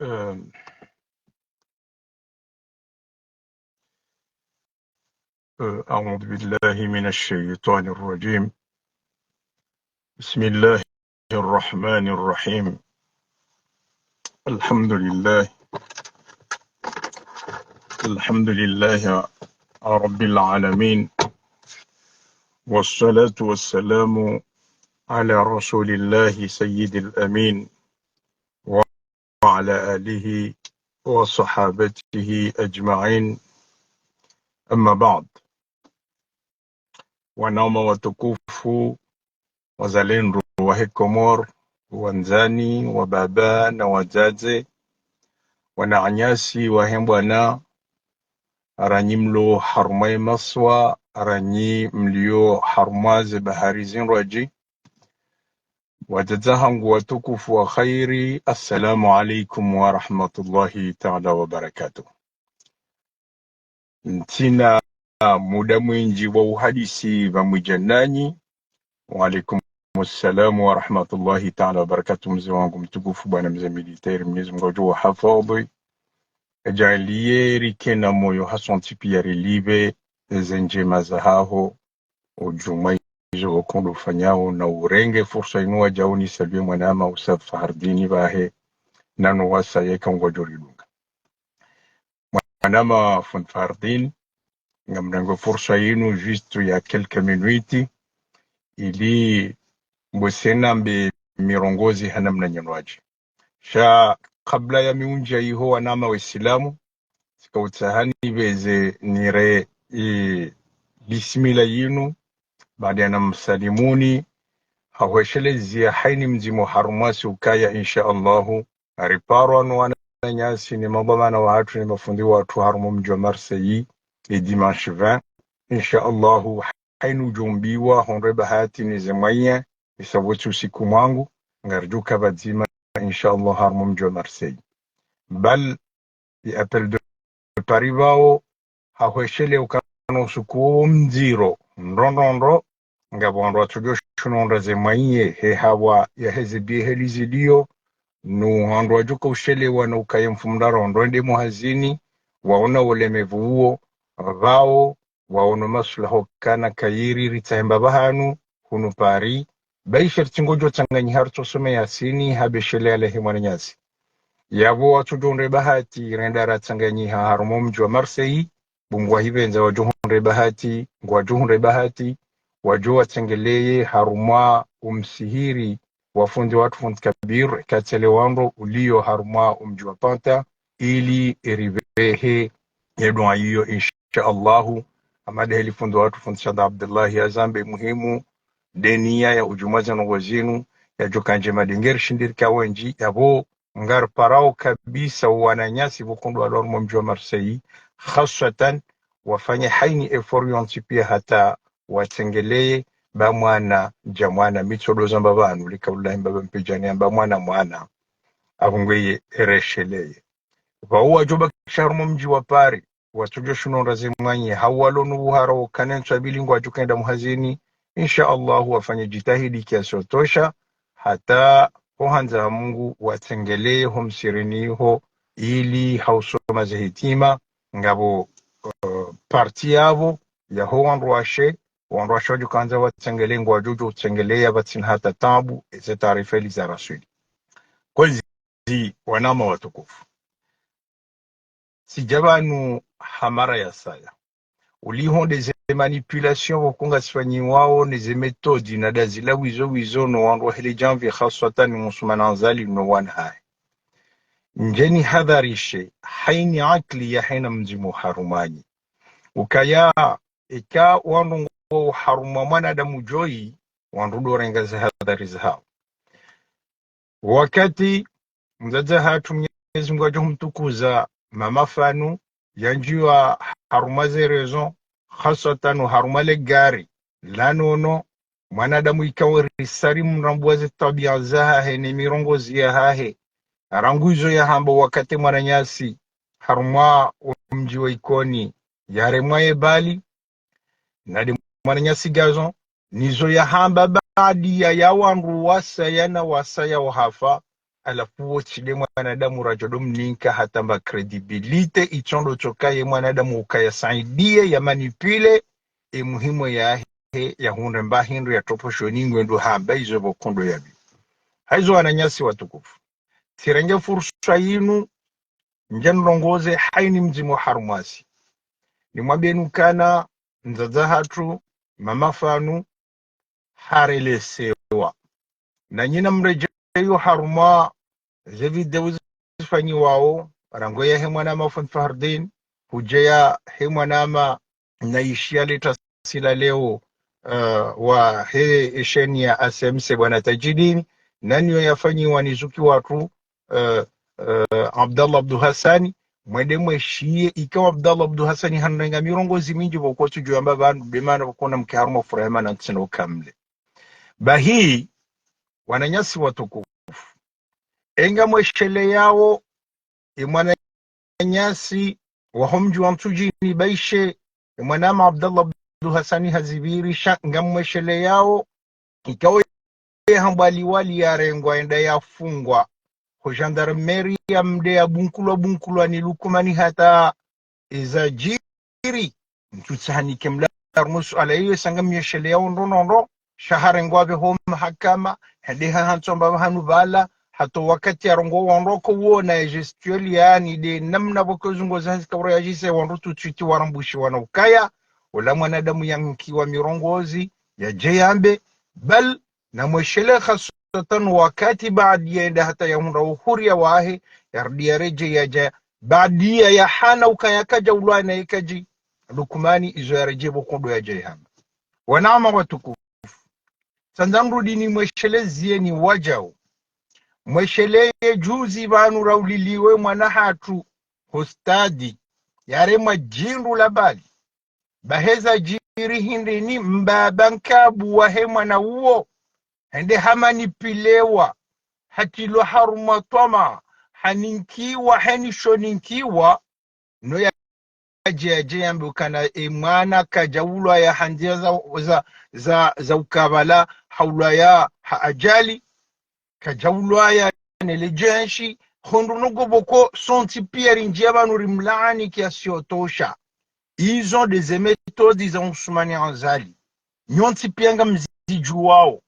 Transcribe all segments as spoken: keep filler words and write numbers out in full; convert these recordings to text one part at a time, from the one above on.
Euh, euh, أعوذ بالله من الشيطان الرجيم. بسم الله الرحمن الرحيم. الحمد لله. الحمد لله رب العالمين. والصلاة والسلام على رسول الله سيد الأمين وعلى آله وصحابته أجمعين. أما بعد. Wananya watukufu, wazalendo wahe Komori, wandzani, wababa na wadzadze, wananyasi wahe mbwana, aranyi mlo harumwa ye masiwa, aranyi mlio harumwa ze bahari zindrwadji, wadzadze hangu watukufu wa kheri, assalamu alaikum wa rahmatullahi taala wa barakatuh. Ntsina muda mwindji wa uhadisi pvamwedja nanyi. Wa alaikum salam wa rahmatullahi taala wa barakatuh, mze wangu mtukufu, bwana mze militaire, Mwenyezi Mungu ngudjo wahafadhwi. Yadjaaliye rike na moyo haswa ntsi piya rilipve eze ndjema zahaho, udjumwa izo pvoko ndo ufanyao, na urenge fursa inu wadjau ni saluer mwananya Ustadh Fahardini pvahe, nano wasaya eka ngwadjo ridunga. Mwananya fundi Fahardini, ngamrengo fursa inu juste ya quelques minutes, ili mbwese nambe mirongozi ha namna nyonwaji. Sha kabla ya mi undjia iho, wananya wesilamu, tsika utsaha nipveze nire, e, bismillah yinu, baada ya namsalimuni, ha hweshelezea hayina mdzima harumwasi ukaya, insha Allahu, riparwa no wananyasi ne madhwamana wahatru ne mafundi wahatru harumwa omdji wa Marseille, e dimanche vingt, insha Allahu, hayina udjombiwa, hondre bahati ne ze moyens, isa wotsi usiku mwangu, ngaridjo uka pvadzima, insha Allah, harumwa omdji wa Marseille. Bal, e appel de Paris pvao, ha hweshelea ukana usiku wo mdziro, ndro ndro ndro, ngapvo wandru watsodjo shinu hondra ze moyens, he hawa ya heze billets heli zilio, no wandru wadjo uka ushelewa no ukaya mfumoraru ndo wende mhazini, waona ulemevu uwo, pvao, waono maslaha ukana kayiri ritsahe mbapvi hanu, hunu Paris, ba isha ritsi ngodjo tsanganyiha ritsosome Yasini, ha beshelea lehe mwananyasi. Yapvo watsodjo hundre bahati, renda ratsanganyiha harumwa omdji wa Marseille, bu ngwahipvendza wadjo hundre bahati, ngwadjo hundre bahati, wadjo watsengeleye harumwa omsihiri wa fundi wahatru fundi Kabir, katsele wandro ulio harumwa omdji wa Pantin, ili eripvehe ye dua iyo, insha Allahu. Hama de heli fundi wahatru fundi Shanda Abdullahi yazambe muhimu, de niya ya udjumwa ze ndrongoo zinu, yadjo uka ndjema de ngeri shindiri ka wendji, yapvo ngariparao kabisa wananyasi pvoko ndo walo harumwa omdji wa Marseille, khaswatan, wafanye hayina effort yontsi piya hata watsengeleye, ba mwana, dja mwana, mi tsodo zamba pvanu, lika ullahi mbaba Mpedjani yamba mwana mwana, apvo ngweye eresheleye. Pvao wadjo bakisha harumwa omdji wa Paris, watsodjo shinu hondra ze moyens, hau walo no uhara wo ukana ntswa bili ngwadjo uka wenda mhazini, insha Allahu wafanye djitihadi kiasi ya utosha, hata ohandza ha Mungu watsengeleye ho msihirini iho, ili ha usoma ze hitima, ngapvo, eh, partie yapvo, yaho wandru washe, wandru washe wadjo uka wandza watsengeleye, ngwadjo udjo utsengeleye, pvatsina hata taabu, eze taarifa heli za rasuli. Kwezi wananya watukufu. Tsidja pvanu ha mara ya saya. Uliho nde ze manipulation pvoko ngazifanyiwao, ne ze méthode, na da zila wizo wizo, no wandru wahe le djamvi, khaswatan Msumana Azali no wana hahe. Ndje nihadharishe, hayina akili ya hayina mdzima harumwanyu. Ukaya, eka wandru ngwao harumwa mwanadamu djoyi, wandru ndo renga ze hadhari zahao. Wakati mdzadze hatru Mwenyezi Mungu ngudjo humtukuza, mama Fanu, yandjiwa harumwa ze réseaux, khaswatan harumwa le gari la nono, mwanadamu ikao risari mrambuwa ze twabiya zahahe ne mirongozi yahahe, Rangu izo yahamba wakati mwananyasi harumwa omdji wa Ikoni yaremwa ye bali, nde mwananyasi Gazon, nizo yahamba baadi ya, ya wandru wasaya na wasaya wahafa, halafu wo tsi nde mwanadamu radjo do mninka hata mba crédibilité, itsondo tsoka ye mwanadamu ukaya saidiye ya manipulé, e muhimu yahe yahundre mba hindru ya topvo shoni ngwendo hamba izo pvo kondo yabi. Hayizo wananyasi watukufu, tsirenge fursa yinu, ndje nilongoze hayina mdzima harumwasi. Nimwambiyeni ukana mdzadze hatru, mama Fanu, harelesewa. Na nyinyi mredjeyi harumwa ze video zifanyiwao, rangu yahe mwanama Fundi Fahardin, hudja yahe mwanama Naishiya le tasila leo, eh, wahe esheni ya A C M C bwana Tajidini, na niyo yafanyiwa ni zuki watru, eh, eh, Abdallah Abdou Hassani, mwende mweshiye, ikao Abdallah Abdou Hassani hanrenga mirongozi mindji pvoko tsudjo yamba pvanu, be mana pvoko na mke harumwa furaha mana ntsina ukamle. Bahi, wananyasi watukufu, enga mwesheleyao, e mwananyasi waho mdji wa Ntsudjini Baishe, e mwanama Abdallah Abdou Hassani hazipvirisha, ngamwesheleyao, ikao ye hambwa liwali yarengwa yende yafungwa ho gendarmerie ya Mde, yabunkulwa bunkulwa ni Lukumani hata ezadjiri. Mtsutsaha nike mlaru musu ala iyo, sa ngamwesheleyao ndro ndro ndro, sha harengwa pve ho mahakama, hende hahantswa mba pvahanu pvala, hata wakati yarongoa wandru ko wona e gestuelle, yaani nde namna pvoko zungo zahe zika ura yadjise wandru tout de suite warambushiwa na ukaya, ola mwanadamu yankiwa mirongozi, yadje yambe, bal, na mweshelee haswatan wakati baadi yende hata yahundra uhuriya wahe, yarudi yaredjeyi yadja, baadi ya yahana ukaya kadja ulwa na yekadji, Lukumani izo yaredjeyi pvoko ndo yadje yahamba. Wanama watukufu, tsandza nirudi nimwesheleziyeni wadjau. Mwesheleye juzi pvanu rauliliwe mwana hatru ho stade, yaremwa djindru la bali. Bahi ezadjiri hindri ni mbaba nkabu wahe mwana uwo, hende hamanipulewa, hatrilwa harumwa twamaa, haninkiwa, heni sho ninkiwa, no yadje yadje yambe ukana e mwana kadja ulwaya ha ndziya za, za, za, za ukabala, haulwaya ha ajali, kadja ulwaya nele djenshi, hondro no go pvoko, sontsi piya rindjiya pvanu rimlaani kiasi yotosha. Izo nde ze méthode za Usumani Azali. Nyontsi piya ngamzidjuwao.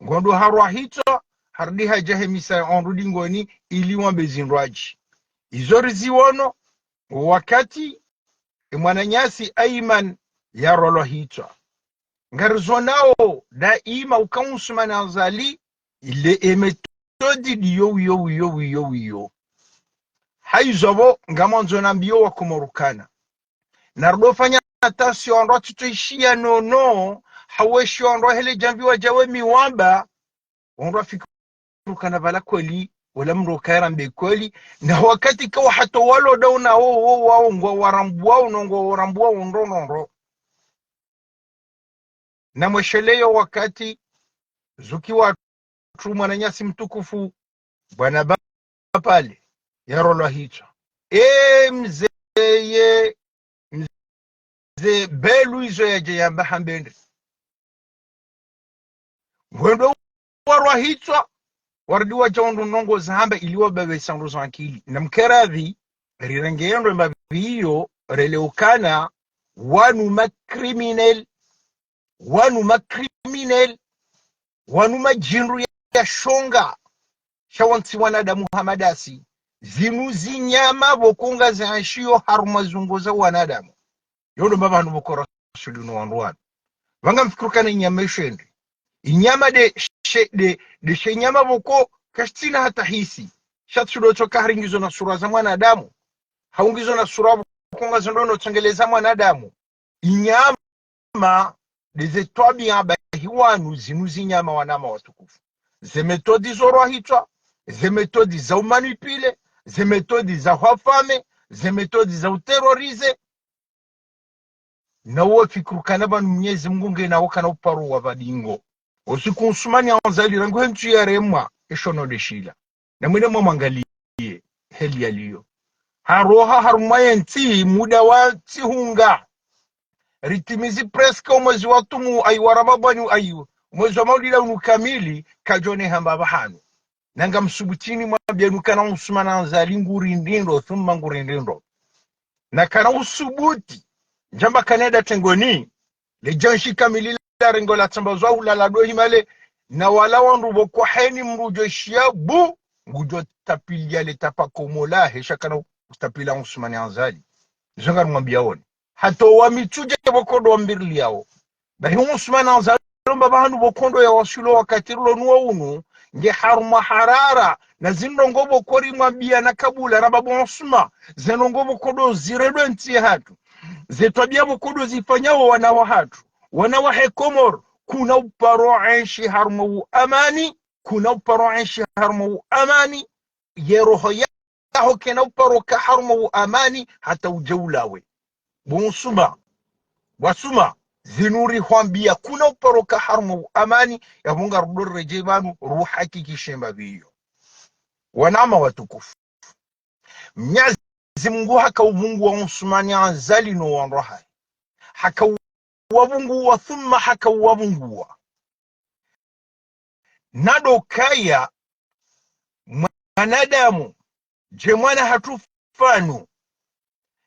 Ngondo harwa hitswa, harudi hadja hemisa ondro dingoni, ili wambe zindrwadji. Izo riziwono, wakati e mwananyasi Ayman yarolwa hitswa. Ngarizonao daima uka Usumani Azali, ile e méthode ndiyo, wiyo, wiyo, wiyo, wiyo. Hayizo pvo, ngamwandzo nambiyo wakomori ukana, narudofanya attention, wandru watsutso ishiya nono, haweshiya wandru wahele djamvi wadjawe miwamba, wandru wafikiri ukana pvala kweli, wala mndru ukaya rambe kweli, na wakati kawa hata walo dauna wo, wo, wao ngwawarambuwao no ngwawarambuwao ndro ndro ndro. Namwesheleye wakati zuki watru mwananyasi mtukufu, bwana Bapale, yarolwa hitswa. E mze ye, mze Belu izo yadje yamba hamba ndri. Wendo warwa hitswa, warudi wadja wandru ndrongo zahamba ili wababesa ndro za ankili. Namkeradhi, rirenge ndro mbapvi iyo, relewe ukana, wanu ma criminel, wanu ma criminel, wanu madjindru ya, ya shonga, sha wantsi wanadamu hama dasi, zinu zinyama pvoko ngazienshiyo harumwa zungo za wanadamu. Yo ndo mbapvi hanu pvoko rasuli no wandru wanu. Pvanga mfikiri ukana inyama isho ndri. Inyama nde she, nde, nde she nyama pvoko kashitsina hata hisi. Sha tsudo tsoka hari ngizo na sura za mwanadamu. Hau ngizo na sura pvoko ngazo ndo no tsengeleza mwanadamu. Inyama nde ze twabiya bahi wanu zinu zinyama wanama watukufu. Ze méthode zo rwa hitswa, ze méthode za umanipule, ze méthode za hwafame, ze méthode za uterroriser. Na wo fikiri ukana pvanu Mnyezi Mungu ngena wo kana uparo wa pvadingo. Usiku Usumani Azali rangu he ntsu yaremwa, esho no ndeshila. Na mwende mwa mwangaliye. Heli yaliyo. Haroha harumwa yentsi muda wa tsihunga. Ritimizi presque omwezi wa tumu ayi wa Ramadhani ayi, omwezi wa maulida unu kamili, kadjone hamba pvahanu. Na ngamsubutini mwambiya enu kana Usumani Azali nguri ndrindro, thumma nguri ndrindro. Na kana usubuti, ndjamba kana eda tengoni, le djanshi kamili la rengo la tsamba zwa ulala do himale, na wala wandru pvoko heni mdru djo shiya bu, ngudjo tapiliya le tapa komola, hesha kana utapila Usumani Azali. Izo ngarimwambiyaoni. Hata owa mitsudje pvoko ndo wambiriliyawo. Bahi Usumani Azali omba pvahanu pvoko ndo ya waswilo wakati rilo nuwo unu, nge harumwa harara, na zindrongo pvoko rimwambiya na kabula na babu Usumani, zendrongo pvoko ndo ziredwe ntsi yahatru. Zetwabiya pvoko ndo zifanyawo wana wahatru. Wana wahe Komori, kuna uparo enshi harumwa uamani, kuna uparo enshi harumwa uamani, ye roho yaho kena uparo ka harumwa uamani, hata udje ulawe. Bo Usumani, bo Usumani, zinu rihwambiya kuna uparo ka harumwa uamani, yapvo ngarudo redjeyi pvanu, ruhakikishe mbapvi iyo. Wananya watukufu. Mnyezi Mungu haka uvunguwa Usumani Azali no wandru wahahe. Haka uwavunguwa, thumma haka uwavunguwa. Na ndo ukaya mwanadamu, dje mwana hatru fanu,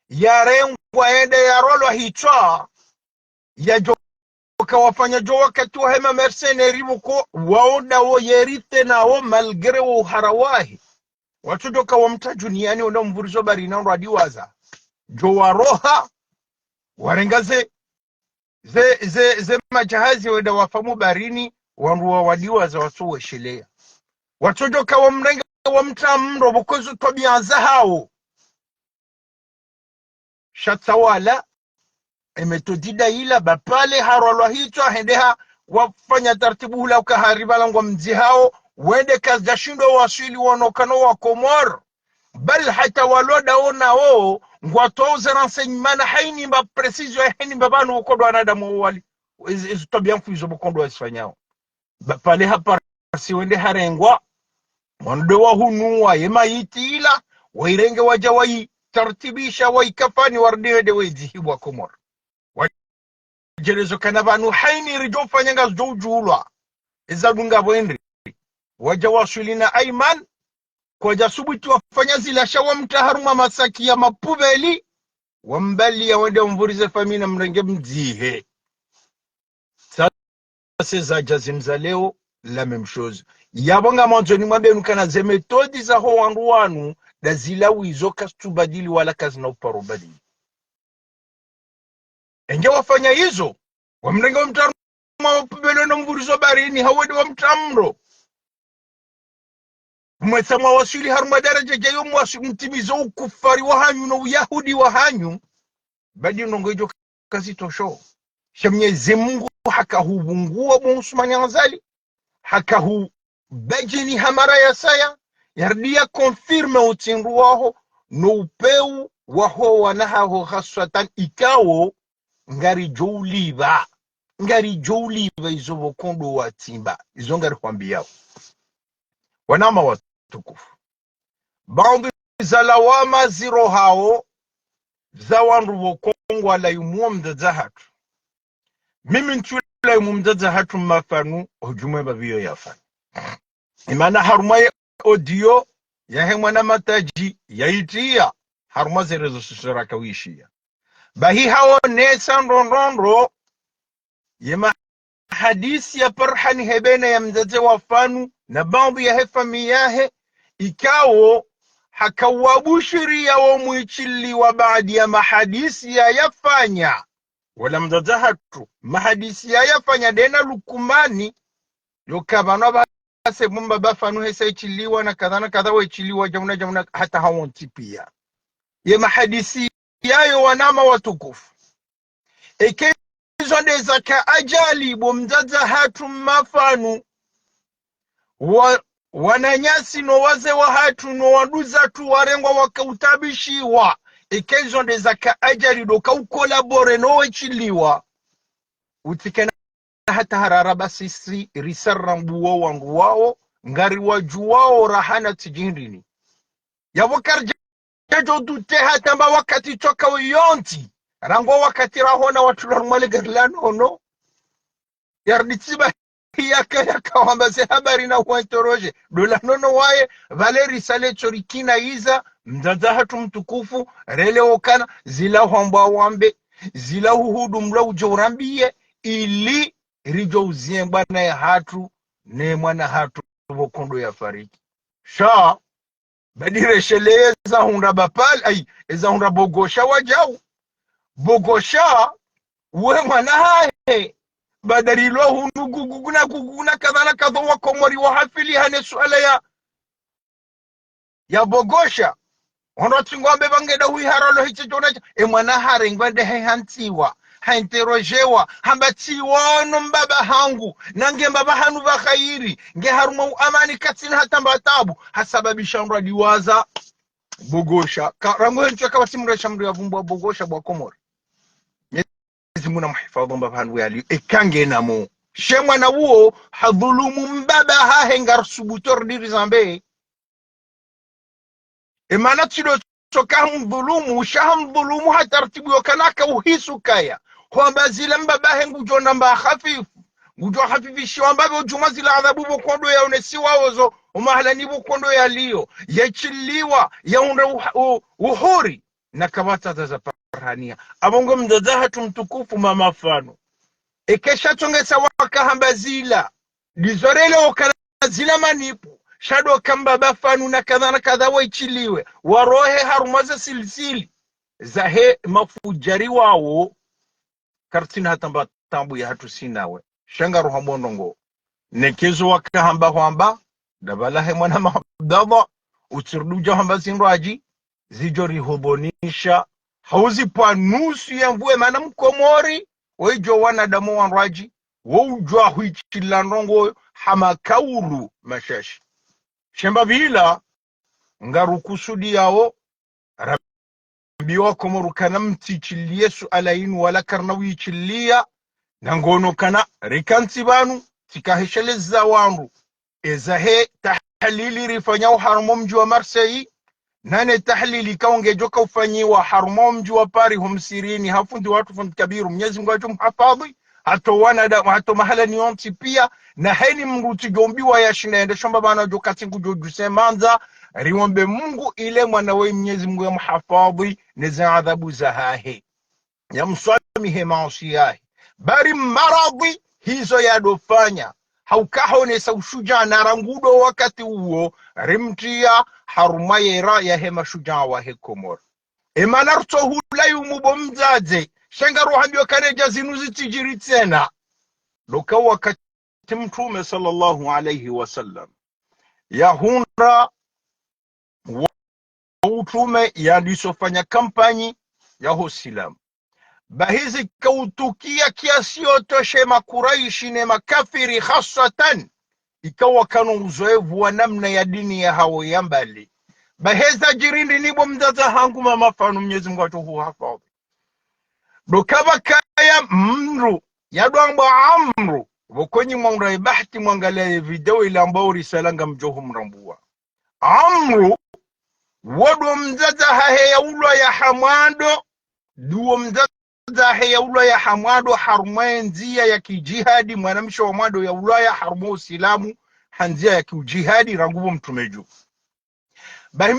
yarengwa yende yarolwa hitswa, yadjoka wafanya djo wakati wahe ma mercenaires pvoko, wawo ndawo yerite nawo malgré wo uhara wahe. Watsodjoka wamtra djuu ni yani wende wamvurizo baharini wandru wadiwaza. Djo waroha, warenga ze, ze, ze, ze madjahazi wende wafa mu baharini, wandru wa wadiwaza watso wesheleya. Watsodjoka wamrenge wamtra mdro pvoko zo twabiya zahawo. Sha tsawala, e méthode nda ila, ba pale harolwa hitswa, hende ha, wafanya taratibu hula uka hari pvala ngwa mdzi hawo, wende kazidjashindo waswili wono kana wa Komori. Bal hata walo ndawo nawo, ngwatowo ze renseignements na hayini mba précision ya hayini mba pvanu pvoko ndo wanadamu wali, izi, izi twabiya mfu izo pvoko ndo wazifanyawo. Ba pale hapara si wende harengwa, mwana ndo wahunuwa ye mayiti ila, wayirenge wadja wayitartibisha, wayikafani, warudi wende wayizihibwa Komori. Wadjelezo kana pvanu hayini ridjo fanya ngazidjo udjulwa. Eza dunga pvwendri. Wadja waswili na Ayman, kwadja subuti wafanya zila sha wamtra harumwa masaki ya mapubeli, wambaliya wende wamvurize famille na mrenge mdzihe. Sa se zadja zinu za leo, la même chose. Yapvo ngamwandzo nimwambiye enu kana ze méthode zaho wandru wanu, nda zila wizo kazitsubadili wala kazina uparo badili. Enge wafanya izo, wamrenge wamtra harumwa pubelo no mvurizo baharini, hau wende wamtra mdro. Mwesa mwawaswili harumwa daraja djayo mwasi mtimizo ukufari wahanyu no uyahudi wahanyu, badi ndrongo idjo kazitosho. Sha Mnyezi Mungu haka huvunguwa bo Usumani Azali, haka hubadjini ha mara ya saya, yarudi ya confirme utsindru waho, no upvewu waho wana haho haswatan ikao, ngaridjo ulipva, ngaridjo ulipva izo pvoko ndo watsimba, izo ngarihwambiyawo. Wananya watukufu. Baadhwi za lawama zirohawo, za wandru pvoko ngwalayumuwo mdzadze hatru. Mimi ntsu layumu mdzadze hatru mma fanu, hudjumwe mbapvi iyo yafanya. Imana harumwa ye audio, yahe mwana Matadji, yayitiya, harumwa ze réseaux sociaux raka wishiya. Bahi haonesa ndrondrondro, ye mahadisi ya parhani hebene ya mdzadze wa fanu, na baadhwi yahe famiyi yahe, ikao, haka wabushiriya wo mwishiliwa baadhwi ya mahadisi ya yafanya. Wala mdzadze hatru, mahadisi ya yafanya ndena Lukumani, yoka pvanu apvase mumba ba fanu hesa ichiliwa na kadha na kadha wechiliwa djauna djauna hata hawontsi piya. Ye mahadisi yayo wananya watukufu. Eke izo nde zaka ajali bo mdzadze hatru mma fanu. Wa, wananyasi no wazee wahatru no wanduza hatru warengwa waka utabishiwa. Eke izo nde zaka ajali ndo ka ukolabore no wechiliwa. Utsikena hata harara ba sisi risara mbuwo wandru wawo, ngariwadjuwawo rahana tsi djindrini. Yapvo karidja djo douter hata mba wakati tsoka uyontsi. Rangu wakati rahona watru la harumwa le gari la nono. Yaridi tsiba hiyaka yaka wamba ze habari na huinterroger. Ndo la nono waye, pvale risale tso rikina iza, mdzadze hatru mtukufu, rele okana, zila hwambwa wambe, zila huhudu mlwa udjo urambiye, ili ridjo uziye mbwana ya hatru, ne mwana hatru pvo kondo ya fariki. Sha, badi resheleye eza hundra bapali, ayi, eza hundra Bogosha wadjau. Bogosha, we mwana hahe, bada rilwa hunu gugugu na gugugu na kadha na kadha wa Komori wahafili hane suala ya, ya Bogosha. Wandru watsi ngwambe pvangenda huiharalo hitsi djona dja. E mwana harengwa nde he hantsiwa, hainterrogewa, hamba tsiwono mbaba hangu, nange mbaba hanu pva kheri, nge harumwa uamani katsina hata mba tabu, hasababisha wandru wadiwaza Bogosha. Ka, rangu hentsu yaka watsi mresha mndru ya vumbwa Bogosha bwa Komori. Mwenyezi Mungu na muhifadhu mbaba hanu yali, eka nge namo. She mwana uwo, hadhulumu mbaba hahe ngarisubutu ridiri zambe. E mana tsi ndo tsoka hamdhulumu, sha hamdhulumu ha taratibu yokana ka uhisi ukaya. Hwamba zila mbaba he ngudjo namba hafifu. Ngudjo hafifishiwa mbaba udjuma zila adhabu pvo kondo yaonesiwa ozo, omahala ni pvo kondo yaliyo. Yachiliwa, yahundra uha-, u-, uhuri. Na kapvatsa za parihaniya. Apvo ngo mdzadze hatru mtukufu mama Fanu. Eka sha tsongesa waka hamba zila. Ndizo rele okana zila manipu, sha ndo ka mbaba Fanu na kadha na kadha waichiliwe, warohe harumwa ze silsili zahe mafudjari wawo, karitsina hata mba tabu ya hatru sinawe. Sha ngaruhambwa ndrongo. Neka ezo waka hamba hwamba, ndapvala he mwana ma Abdallah, utsirudi udja hamba zindrwadji, zidjo rihudhunisha, hauzi pvwa nusu ya mvue mana Mkomori, wo idjo wanadamu wandrwadji, wo udjwa huichila ndrongo yo, hama kaulu mashashi. She mbapvi ila, ngarukusudiyao, rambiwa Komori ukana mtsichiliye suala yinu wala karina uichiliya, na ngono kana rikantsi pvanu, tsika hesheleza wandru. Ezahe tahlili rifanyao harumwa mdji wa Marseille, nane tahlili kaongejo kaufanyiwa harumwa mdji wa Paris ho msirini, ha fundi watru fundi Kabiru, Mwenyezi Mungu adjo muhafadhi, hato wanadamu, hato mahala ni yontsi piya, na heni mndru tsidjo umbiwa yashinda yende shomba pvanu djo katsi ngudjo djuse mandza, riombe Mungu ile mwana we Mwenyezi Mungu ya muhafadhi, neze adhabu zahahe. Ya mswamihe maasi yahe. Bari maradhi hizo yadofanya. Hauka haonesa ushujaa na rangu ndo wakati uwo rimtriya harumwa yera yahe mashujaa wahe Komori. E mana rutso hula yumu bo mdzadze, she ngaruhambiwa kana dja zinu zitsidjiri tsena. Ndo ka wakati Mtrume swallallahu alayhi wa sallam yahundra wa utrume yandisofanya kampanyi yaho silamu. Bahi zikautukia kiasi yotoshe makuraishi ne makafiri khaswatan, ikawa kano uzoevu wa namna ya dini yahawo ya mbali. Bahi zadjiri ndrini bo mdzadze hangu mama Fanu Mwenyezi Mungu adjo huhafadhi. Ndo kapvakaya mndru, yadwambwa Amru, pvoko nyi mwaundra ibahati mwangaliya ye video ila ambao risala ngamdjo humrambua. Amru, wo ndo mdzadze hahe yaulwa yaha mwando, ndo mdzadze hahe yaulwa yaha mwando, harumwa ye ndziya ya kijihadi, mwanamshe wa mwando yaulwa ya harumwa usilamu, ha ndziya ya kiujihadi, rangu pvo mtrume dju. Bahi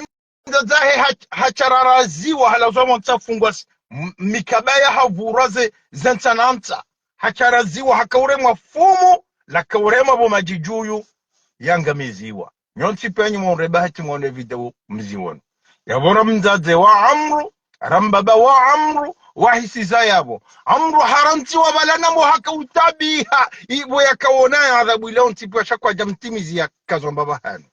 mdzadze hahe ha-, hachararaziwa, halazwa mwa ntsa fungwa s-, m-, mikaba ya havurwa ze, ze ntsa na ntsa. Hachararaziwa, hakauremwa fumu, lakauremwa pvo madjidjuyu, yangamiziwa. Nyontsi penyu mwaundra ibahati mwaone video mziwono. Yapvo ra mdzadze wa Amru, ra mbaba wa Amru, wahisiza yapvo. Amru harantsiwa pvala nambo hakautabiha, ipvo yakaona ya adhabu ile ontsi piya sha kwadja mtimizi yakazwa mbaba hanu.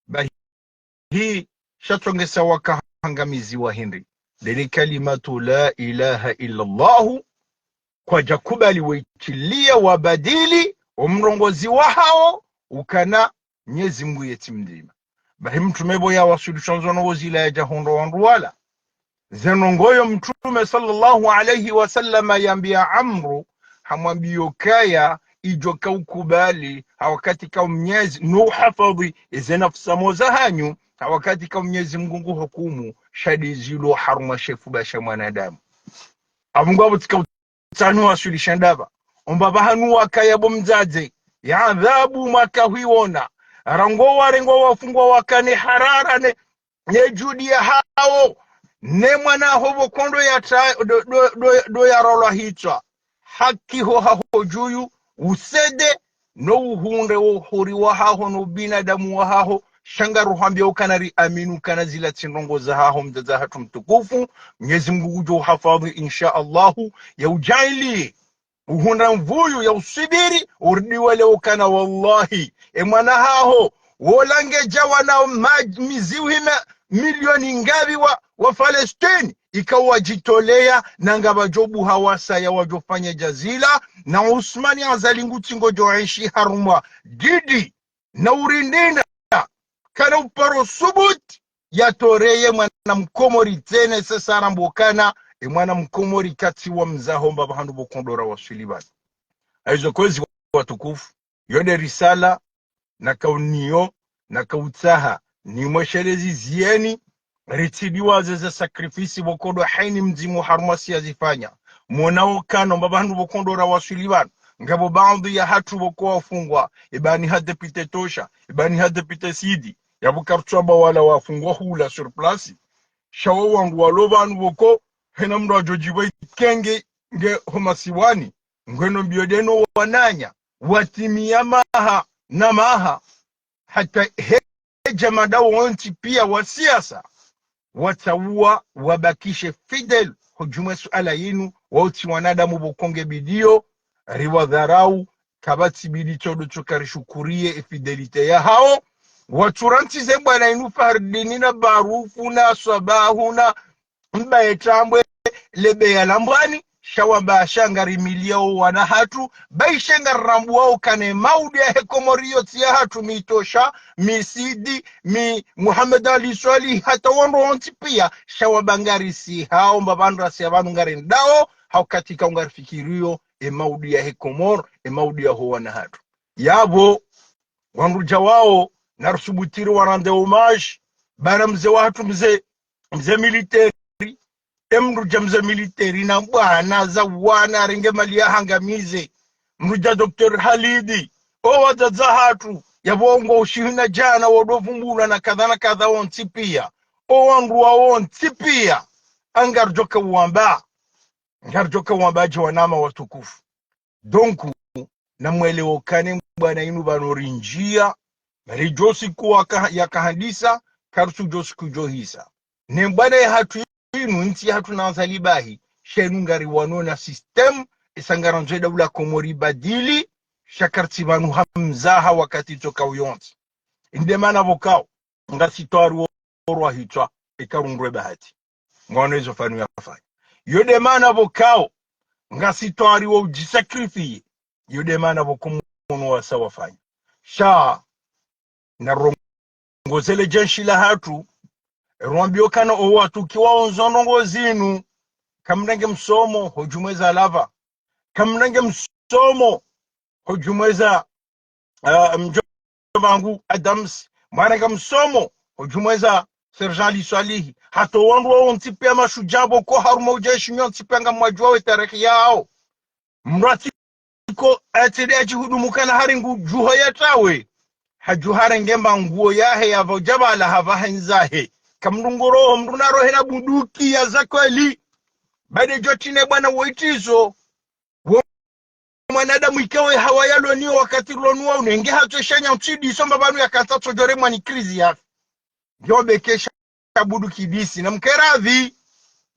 Bahi shatsongesa wakahangamiziwa hindri. Ndele kalimatu la ilaha illa Allahu, kwadja kubali waichiliya wabadili, omrongozi wahawo, ukana Mwenyezi Mungu yetsi mdzima. Bahi mtrume pvo yawaswilisha nzo ndrongo zila yadja hundra wandru wala. Ze ndrongo yo mtrume swallallahu alayhi wa sallama yambiya Amru, hamwambiya ukaya, idjo kaukubali, ha wakati ka Mwenyezi, no uhafadhi, eze nafusa mo zahanyu, Ha wakati ka Mnyezi Mngu nguhukumu, sha ndezilo harumwa she fuba sha mwanadamu. Apvo ngwapvo tsika utsanu waswilisha ndapvi. Omba pvahanu wakaya bo mdzadze, ye adhabu mwaka hwiwona. Rangu warengwa wafungwa wakane harara ne, ne djudi yahawo. Ne mwana haho pvoko ndo yatra-, ndo, ndo, ndo, ndo yarolwa hitswa. Haki ho haho dju, usede, no uhundre wo uhuri wahaho no ubinadamu wahaho, sha ngaruhwambia ukana riamini ukana zila tsi ndrongo zahaho mdzadze hatru mtukufu, Mnyezi Mngu ngudjo uhafadhwi, insha Allahu, ya udjaaliye uhundra nvuu ya uswubiri, urudi welewe ukana wallahi, e mwana haho, wola ngedja wana ma-, miziwi ma-, milioni ngapvi wa, wa Palestine, ikao wadjitoleya, na ngapvadjo buha wasaya wadjo fanya djazila, na Usmani Azali ngutsi ngodjo enshi harumwa didi, na urindinda, kana uparo subuti, yatoreye mwana mkomori tsena sasa rambokana, e mwana mkomori katsi wa mzaho mba pvahanu pvoko ndo rawaswili pvanu. Hayizo kwezi watukufu, yo nde risala, nakauniyo, nakautsaha, nimweshelezi ziyeni, ritsidiwaze ze sacrifice pvoko ndo hayina mdzimu harumwa si yazifanya. Mwona ukana mba pvahanu pvoko ndo rawaswili pvanu. Ngapvo baadhwi yahatru pvoko wafungwa, ibani ha député Tosha, ibani ha député Sidi, yapvo karitswamba wala wafungwa hula sur place. Sha wo wandru walo pvanu pvoko, hena mndru adjo djipva ikenge nge ho masiwani, ngweno mbio ndeno wananya, watimiya maha na maha, hata hedja madau wontsi pia wa siasa, watsauwa wabakishe fidèle, hodjumwe suala yinu, wautsi wanadamu pvoko nge bidiyo, riwadharau, kapvatsi bidi tsodo tsoka rishukuriye e fidélité yahawo, watsurantsize bwana inu Fardini na Barufu na Swabahu na Mbaye Tambwe, le beya la Mbwani, sha wamba sha ngarimiliya wo wana hatru, baishe ngarirambuwa ukana e maudu yahe Komori yotsi yahatru, mi Tosha, mi Sidi, mi Muhammad Ali Swalihi, hata wandru wontsi pia, sha wamba ngarisiha, omba pvandru rasiya pvanu ngarendawo, ha wakati ka ngarifikiriyo, e maudu yahe Komori, e maudu yaho wana hatru. Yapvo, wandru dja wawo, narusubutiri warande hommage, bwana mze wahatru mze, mze militaire, e mndru dja mze militaire, na bwana za wana, arenge mali yahangamize. Mndru dja docteur Halidi, o wadzadze hatru, yapvo ngo ushihina djana, wodo vumbulwa na kadha na kadha wontsi pia. O wandru wawo wontsi pia, angaridjoka uwamba, ngaridjoka uwamba dje wanama watukufu. Donc, namwelewe ukana bwana inu pvanu rindjiya, ridjo siku waka-, yakahandisa, karitsudjo siku djo hisa. Ne bwana yahatru inu, ntsi yahatru na Azali bahi, sha inu ngariwano na système, isa ngarandzo e daula Komori ibadili, sha karitsi pvanu ha mzaha wakati tsoka uyontsi. Inde mana pvokao, ngasi twari wo rwa hitswa, eka rundrwe bahati. Ngwano ezo fanu yafanya. Yo nde mana pvokao, ngasi twari wo udjisacrifier. Yo nde mana pvoko mwono wasa wafanya. Sha, narongoze le djenshi lahatru, rwambiyo ukana o watru kiwaondzo ndrongo zinu, kamnange msomo, hodjumweza lava. Kamnange msomo, hodjumweza ah, mdjomba wangu Adams, mwananga msomo, hodjumweza Sergent Ali Swalihi. Hata wandru wawo wontsi pia mashudjaa pvoko harumwa udjeshi nyontsi pia ngamwadjuwa we tarehi yawo. Mndru atsiko, atsende adjihudumu kana hari ngudjuho yatawe. Hadjuha harenge mba nguo yahe yapvo djapvala hapvaha ndzahe. Kamndru ngoroho, mndru narohe na bunduki ya zakweli. Bade djotine bwana woitizo. Wo mwanadamu ikawe hawa yalo niyo wakati rilo nuwa unenge hatso shanya utsidi isomba pvanu yakatsa tsodjore mwani krizi yafi. Ngiyo bekesha budu kidisi na mkeradhi.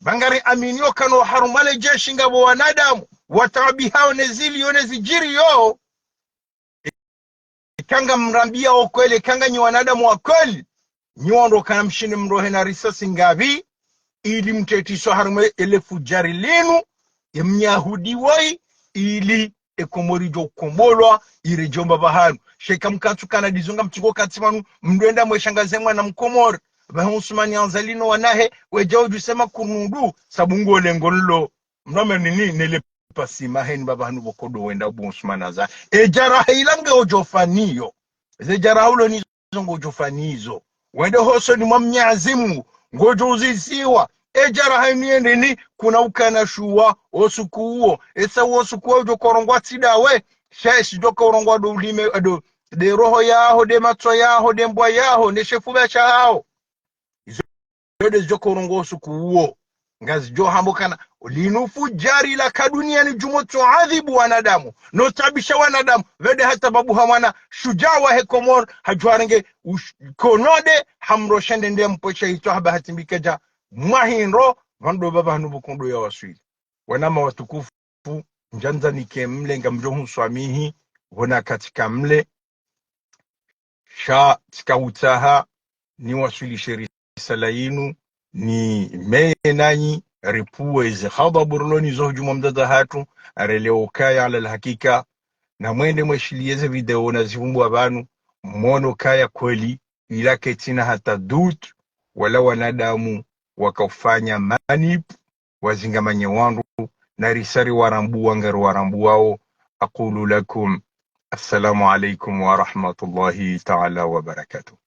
Pvangari aminiyo ukana harumwa le djeshi ngapvo wanadamu, wataabihao ne ziliyo ne zidjiriyo. Eka ngamrambiya wo kweli, eka nganyi wanadamu wa kweli, nyi wandru ukana mshinde mrohe na risasi ngapvi, ili mtretiswa harumwa ele fudjari linu, ye mnyahudi woyi, ili e Komori idjo kombolwa, iredjee omba pvahanu. Sha eka mkatsu kana ndizo ngamtsuko katsi pvanu, mdwenda mweshangaze mwana mkomori, pvahe Usmani Azali no wanahe, wedjao djusema kurundu, sabu ngo lengo nlo. Mndru ame nini, nele pasi maheni pvapvanu pvoko ndo wenda bo Usmani Azali. E djaraha ila nge odjofaniyo. Ze djaraha ulo nizo ngodjofanizo. Wende hosoni mwa Mnyezi Mungu, ngodjo uziziwa. Edjaraha inu yendeni, kuna ukana shuwa, osuku uwo. Esa wo osuku uwo udjo korongwa tsi ndawe. Sha esi djo korongwa ndo ulime, ndo, nde roho yaho, nde matso yaho, nde mbwa yaho, ne shefuba shaho. Izo nde zidjo korongwa osuku uwo. Ngazidjo hamba ukana, linu fudjari laka duniani djumo tsu adhibu wanadamu, no tabisha wanadamu. Pvende hata babu ha mwana shudjaa wahe Komori, hadjo harenge ush-, konode, hamroshe ndende mpwesha hitso haba hatimbike dja mwahindro, pvandro baba hanu bukundo ya waswili. Wanama watukufu, ndjandza nike mle, ngamdjo hunswamihi, pvona katika mle, sha tsika utsaha niwaswilishe risala yinu, nimeye nanyi, ripvuwe ze ghadhabu rilo nazo dju mwa mdzadze hatru, arelewe ukaya ala alhakika, na mwende mweshiliye ze video nazivumbwa pvanu, mwono ukaya kweli, ila ketsina hata doute, wala wanadamu waka ufanya manip, wazingamanye wandru, na risari warambuwa ngari warambuwao. أقول لكم السلام عليكم ورحمة الله تعالى وبركاته.